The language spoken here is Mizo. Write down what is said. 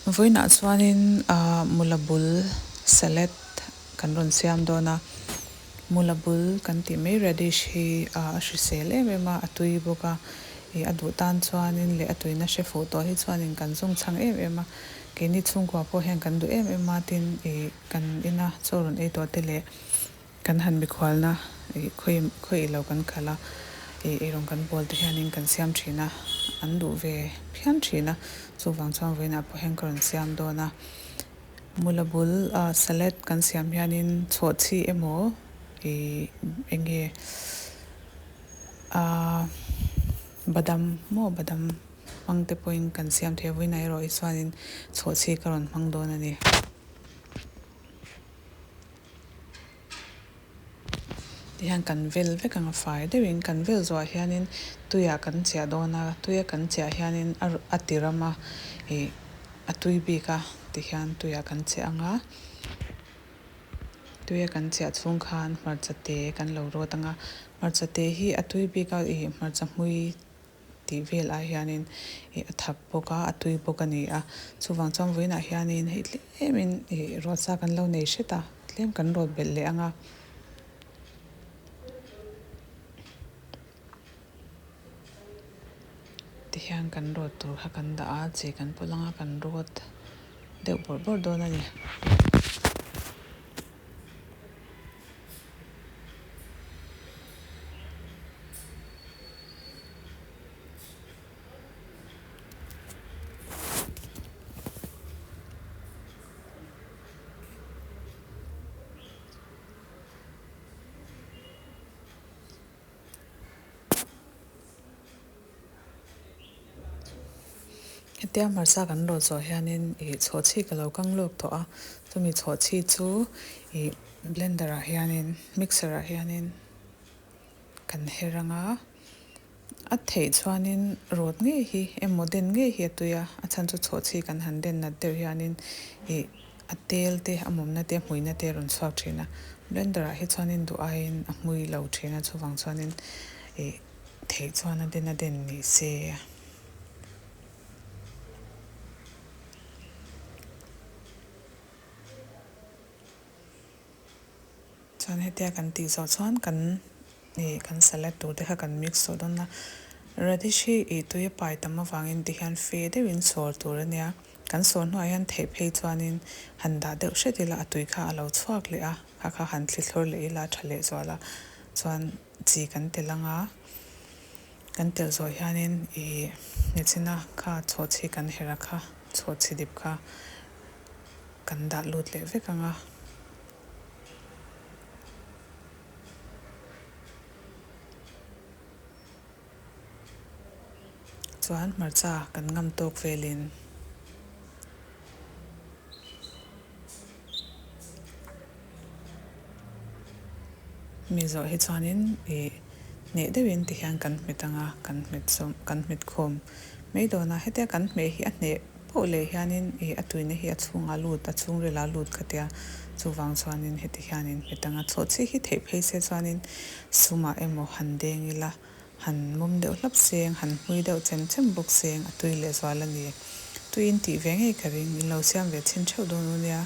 Vawiinah chuanin ahh mula bul salad kan rawn siam dawn a, mula bul kan tih mai radish hi ahh a hrisel em em a, a tui bawk a, ih a duh tan chuanin leh a tuina hre fuh tawh hi chuanin kan zawng chhang em em a, keini chhungkua pawh hian kan duh em em a tin ih kan ina chaw rawn ei tawh te leh Kan han mikhualna ih khawi khawi ilo kan kal a, ih eirawng kan bawl te hianin kan siam thin a, an duh ve phian thin a, chuvang chuan vawiinah pawh hian ka rawn siam dawn a. Mula bul ah salad kan siam hianin chhawhchhi emaw ih eng nge ah badam maw badam hmang te pawhin kan siam thei a, vawiinah erawh hi chuanin chhawhchhi ka rawn hmang dawn a ni. Tihian kan vel vek ang a fai deuhin kan vel zawhah hianin tuiah kan chiah dawn a tuia kan chiah hianin a a ti ram a ih a tui bik a tihian tuiah kan chiah ang a tuia kan chiah chhung khan hmarcha te kan lo rawt ang a hmarcha te hi a tui bik a ih hmarcha hmui. Tih vel ah hianin ih a thak bawk a, a tui bawk a ni a. Chuvang chuan vawiinah hianin hei tlemin ih rawt sa kan lo nei hret a, tlem kan rawt belh leh ang a. Tihian kan rawt tur kha kan dah a, chi kan pawlh ang a, kan rawt deuh bawrh bawrh dawn a ni. Hetia hmarcha kan rawt zawh hianin ih chhawhchhi ka lo kang lawk tawh a, chumi chhawhchhi chu ih blender ah hianin mixer ah hianin kan her ang a, a theih chuanin rawt ngei hi emaw den ngei hi a tui a, a chhan chu chhawhchhi kan han den nat deuh hianin ih a tel te a mawmna te a hmuina te a rawn chhuak thin a, blender ah hi chuanin duh aiin a hmui lo thin a chuvang chuanin ih theih chuan a den a den ni se. Chuan hetia kan tih zawh chuan kan ih kan salad tur te kha kan mix tawh dawn a, radish hi ih tui a pai tam avangin ti hian fe deuhin sawr tur a nia, kan sawr hnuah hian theih phei chuanin han dah deuh hret ila a tui kha a lo chhuak leh a, kha kha han thli thlawr leh ila a tha leh zual a, chuan chi kan tel ang a. Kan telh zawh hianin ih nichina kha chhawhchhi kan herh a kha chhawhchhi dip kha kan dah lut leh vek ang a. Chuan hmarcha kan ngam tawk velin. Mi zawh hi chuanin ih hneh deuhin ti hian kan hmet ang a, kan hmet sawm kan hmet khawm mai dawn a, hetia kan hmeh hi a hneh poh leh hianin ih a tuina hi a chhungah lut a chhungril ah lut ka tia chuvang chuanin heti hianin hmet ang a, chhawhchhi hi theih phei se chuanin sumah emaw han deng ila Han mawm deuh hlap seng, han hmui deuh chem chem bawk seng a tui lehzual a ni. Tuiin tih ve ngei ka ring, in lo siam ve chhin theuh dawn u nia.